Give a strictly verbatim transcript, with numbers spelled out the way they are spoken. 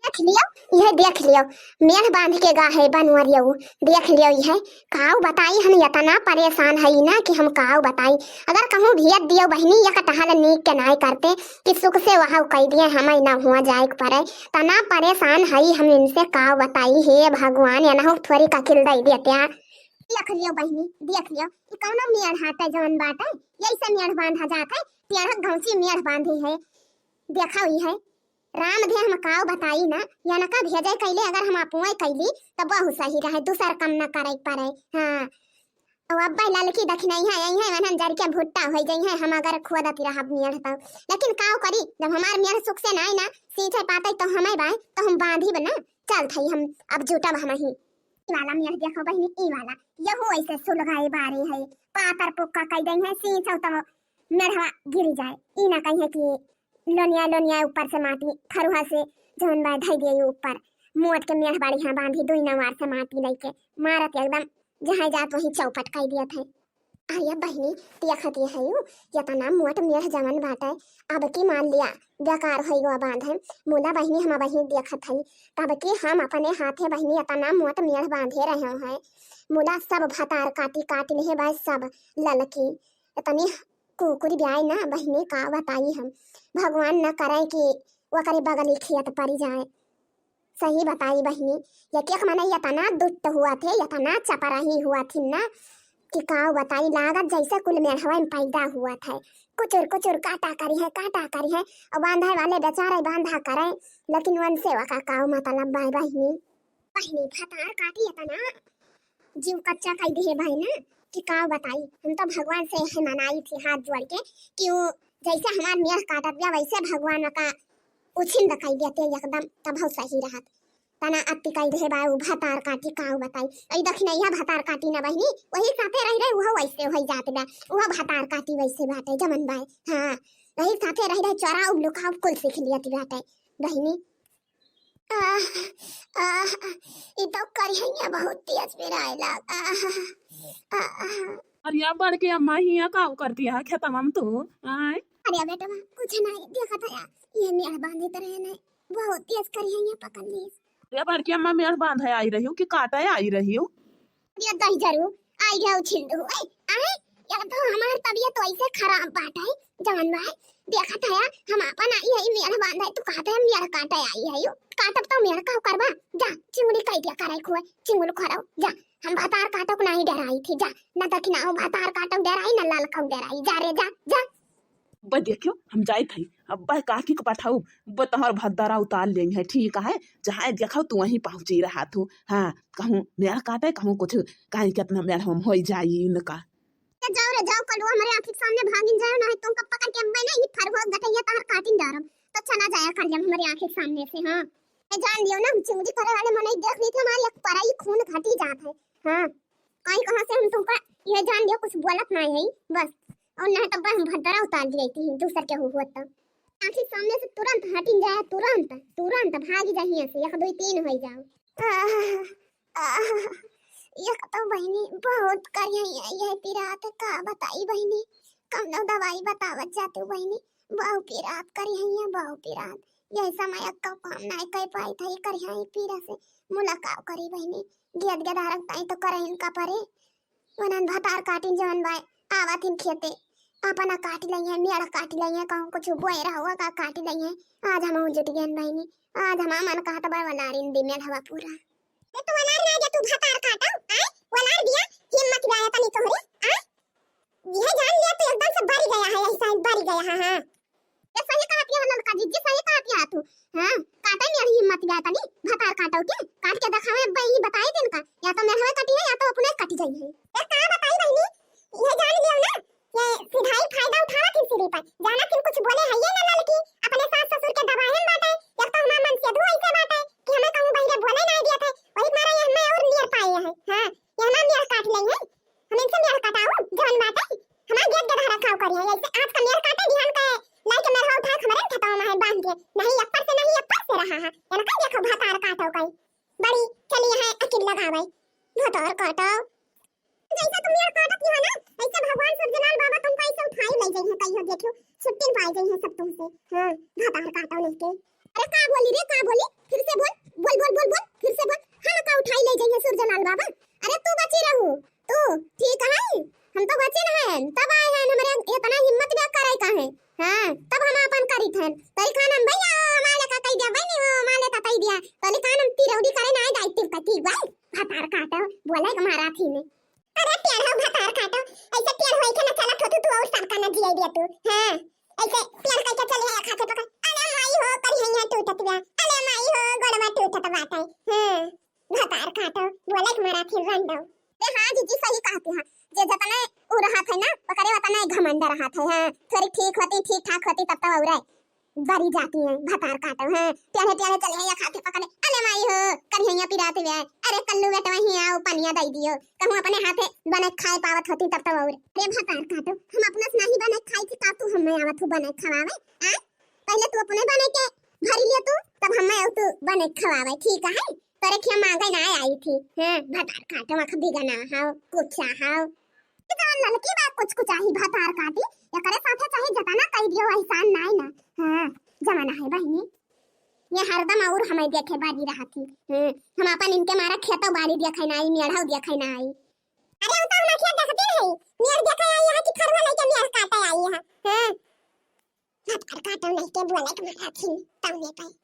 देख लियो, यह देख लियो, मेढ़ बांध के गा है बनवरियो। देख लियो, यह काऊ बताई, हम इतना परेशान हई ना कि हम काऊ बताई। अगर कहूँ भेज दियो बहिनी, एक टहल नीक के नाय करते कि सुख से वहाँ कह दिए, हमें ना हुआ जाए के पड़े। तना परेशान हई हम इनसे, काऊ बताई, हे भगवान, एनहु थोड़ी का किल दे देते। देख लियो बहिनी, देख लियो, ई कौनो मेढ़ हाटे जवन बाटे, यही से मेढ़ बांधा जात है, टेढ़क घौंची मेढ़ बांधी है। देखा हुई है, राम धे हम काव बताई ना, यनका भेजे कैले अगर हम अपुए कैली, त बहुत सही रहे, दूसर कम न करे पड़े। हाँ, अब अब्बे ललकी दखिनई है, यही है, वनन जर के भुट्टा होइ जई है, हम अगर खोदत रहब मेढ़ तब। लेकिन काव करी, जब हमार मेढ़ सुख से नाई ना सींचे पाते तो हमें बाय, तो हम बांधी बना, चल थई हम, अब जुटब हम ही। ई वाला मेढ़ देखो बहिनी, ई वाला, यहू ऐसे सुलगाए बारे है, पातर पुक्का कई दई है, सींचो तो मेढ़वा गिर जाए। ई ना कही है कि लोनिया लोनिया ऊपर से माटी फरुहा से जौन बा धई दिए ऊपर, मोट के मेढ़ बाड़ी हाँ बांधी, दुई नवार से माटी लेके मारत एकदम जहाँ जात वहीं चौपट कई दियत है। अरे बहिनी, देखत ये है यू, यतना मोट मेढ़ जवन बाटे, अब की मान लिया बेकार होइ गवा बांधे। मुला बहिनी, हम बहिनी देखत हई, तब की हम अपने हाथे बहिनी यतना मोट मेढ़ बांधे रहे हैं। मुला सब भतार काटी काटी ले बस सब ललकी। इतनी कुकुर ब्याय ना बहिनी, का बताई हम, भगवान न करे कि ओकरे बगली खेत पड़ी जाए। सही बताई बहिनी, एक एक मनई यतना दुष्ट हुआ थे, यतना चपराही हुआ थी ना कि काव बताई, लागत जैसे कुल मेढ़वा में पैदा हुआ थे। कुचुर कुचुर काटा करी है, काटा करी है, और बांधे वाले बेचारे बांधा करे, लेकिन उनसे वका काव मतलब बाय बहिनी। बहिनी भतार काटी यतना जीव कच्चा कई दिहे भाई ना कि काव बताई। हम तो भगवान से यही मनाई थी हाथ जोड़ के कि वो जैसे हमार मेढ़ काटत बा वैसे भगवान का उछिंद कई देते एकदम, तब बहुत सही रहत। तना अति कई दिहे बा उ भतार काटी, काव बताई। अई दखिनैया भतार काटी ना बहिनी, वही साथे रह रहे उहो वैसे होई जात बा, उहो भतार काटी वैसे बाटे जमन बाय। हाँ, वही साथे रह रहे चोराव लुकाव कुल सीख लियत बाटे बहिनी। आह, आह, ई तो करिहैया बहुत तेज पिराए लाग। आह, आह। अरे या बड़की अम्मा, हियाँ का करती है खेतवा में तू? आय? अरे बेटवा, कुछ नहीं, देखत है, ये मेढ़ बांधत रहे नहीं, बहुत तेज करिहैया पकड़ लीस। अरे बड़की अम्मा, मेढ़ बांधे आई रही हो कि काटे आई रही हो? ये दही जरू, आई गया उछिंद हो। ए, आए, यार तो हमार तबीयत वैसे खराब बाटे, जवन बा, देखत है, हम आपन आई है मेढ़ बांधे, तू कहते हम मेढ़ काटे आई है यो। काटब तो मेढ़ का करबा? जा, चिंगुड़ी कई दिया करे खुए, चिंगुल खराब, जा। हम भतार काटो को नहीं डराई थी, जा। ना दखिनाओ भतार काटो डराई, ना ललकाओ डराई, जा रे, जा, जा। बस देखियो, हम जाइत हई, अब बस काकी के पठाऊ, बस तोहर भद्दरा उतार लेई है, ठीक है? जहाँ देखो तू वहीं पहुँची रहा तू। हाँ, कहूँ मेढ़ काटे, कहूँ कुछ, काहे कितना मेढ़ हम होई जाई इनका। ए, जाओ रे, जाओ, कल वो हमरे आँखी के सामने भागिन जाओ, नहीं तुमका पकड़ के मैं नहीं फरहो गटैया तहर काटिन डारम, तो चला जाया कर जब हमरे आँखी के सामने से। हाँ, ए, जान लियो ना, हम चिंगड़ी करे वाले मनई देख ली थी, हमारी एक पराई खून घटी जात है। हाँ, कहीं कहाँ से हम तुमका ये जान लियो, कुछ बोलत नहीं है बस, और नहीं तो बस हम भद्दरा उतार दिए थी दूसर के हुआ तो। आँखी सामने से तुरंत हटिन जाए, तुरंत, तुरंत भागी जाइए से, एक, दो, तीन हो जाओ। आह, आह, एक तो बहिनी बहुत करिहैया, यह पिरात का बताई बहिनी, कौनो दवाई बतावत जाते बहिनी, बहु पिरात करिहैया, बहु पिरात। यह समय अक्का काम नाय कर पाई था, ये करिहैया पीरा से मुलाकात करी बहिनी, गेद गेदारक ताई तो करहिन का परे। वनन भतार काटिन जवन बाय, आवत हिन खेते, अपना काट लइहे, मेड़ काट लइहे, कहूँ कुछ बोए रहुआ का काट लइहे। आज हम जुट गए बहिनी, आज हमार मन कहत बा वलारिन दी मेड़ हवा पूरा। ए, तू वलार ना जा, तू भतार काटो, आय? वलार दिया, हिम्मत बा तनी तोहरे, आय? यह जान लिया, तू एकदम से बरी गया है, ऐसा बरी गया है, हाँ। ये सही कहत है ललका जीजी, सही कहत है तू। हाँ, काटे में यही हिम्मत बा तनी, भतार काटो के, काट के देखावे, अब्बे ही बताई दिन का, या तो मेहवे कटी है, या तो अपने कटी जाई है। ए, का बताई बहिनी, ये जान लियो ना, ये सिधाई फायदा उठावत ही सिरी पर, जाना किन कुछ बोले है ये ना ललकी, अपने सास ससुर के दबायन बाटे, या तो हमार मन से दू ऐसे बाटे कि हमें कहूँ बहिरे बोले ना दिया थे, वही मारा ये हमें और नियर पाए है। हाँ, ये हमार नियर काट ले है, हम इनसे मेड़ कटाऊ, जवन बाटे, हमार गेद गेदहरा खाऊ करी है, ऐसे आज का मेड़ काटे, बिहान का लाई के मेड़वा उठा के हमरे खेतवा में है बांध के, नहीं अप्पर से, नहीं अप्पर से रहा है, इनका देखो भतार काटो कई, बड़ी चली है अकिल लगावे, भतार काटो। जैसे तुम मेड़ काटत हो ना, ऐसे भगवान सूरजलाल बाबा तुमको ऐसे उठाई ले जाई है, कहियो देखियो, छुट्टी पाई जाई है सब तुमसे। हाँ, भतार काटो लेके। अरे का बोली रे, का बोली? फिर से बोल। बाबा, अरे तू बची रहू, तू ठीक है? हम तो बची न हैं, तब आए हैं, हमरे इतना हिम्मत भी करे का है। हाँ, तब हम अपन करित हैं। तोरी खान हम भैया हमारे का कह दिया, बहनी हो हमारे का कह दिया। तोरी खान हम तिरौरी करे ना जाई, तिर का तिर भाई, भतार काटो, बोले के मारा थी ने। अरे टेढ़ो भतार काटो, ऐसे टेढ़ होई के ना चलत हो तू, तू और सबका ना जिए दिया तू। हाँ, ऐसे टेढ़ करके चले है खाते पकड़। अरे माई हो, करिहैया टूटत बा। अरे माई हो, गोड़वा टूटत बाटे। हाँ, भतार काटो, बोले के मारा फिर रंडो। ए हाँ जीजी, सही कहती है, जे जतने उ रहत है ना, ओकरे ओतने घमंड रहत है। हाँ, थोड़ी ठीक होती, ठीक ठाक होती, तब तो औरे बरी जाती है, भतार काटो, हाँ, प्यारे प्यारे चले हैं या खाते पकड़े, अरे माई हो, करिहैया पिरात बा, अरे कल्लू बेटवा ही आओ, पनिया दई दियो, कहूँ अपने हाथे बने खाए पावत होती तब तो और। अरे भतार काटो, हम अपना से नहीं बने खाई थी, का तू हमें आवत हो बने खवावे, आ? पहले तू अपने बने के भरी लियो तू, तब हमें आऊ तू बने खवावे, ठीक है? तोरे खिया मांगे ना आई थी, हाँ, भतार काटो, आँख बिगना हाओ, कुछा हाओ। ये तो ललकी बा कुछ कुछ आही भतार काटी, एकरे साथे चाहे जतना कह दियो एहसान नाई ना। हाँ, जमाना है बहिनी, ये हरदम और हमें देखे बारी रहती। हाँ, हम अपन इनके मारा खेतो बाड़ी देखे नाई, मेढ़ाऊ देखे नाई। अरे हम तो अपना खेत देखते रहे, मेढ़ देखे आई यहाँ की फरुआ लेके मेढ़ काटे आई है। हाँ, भतार काटो नहीं के बोले के मारा थी, तौने पे।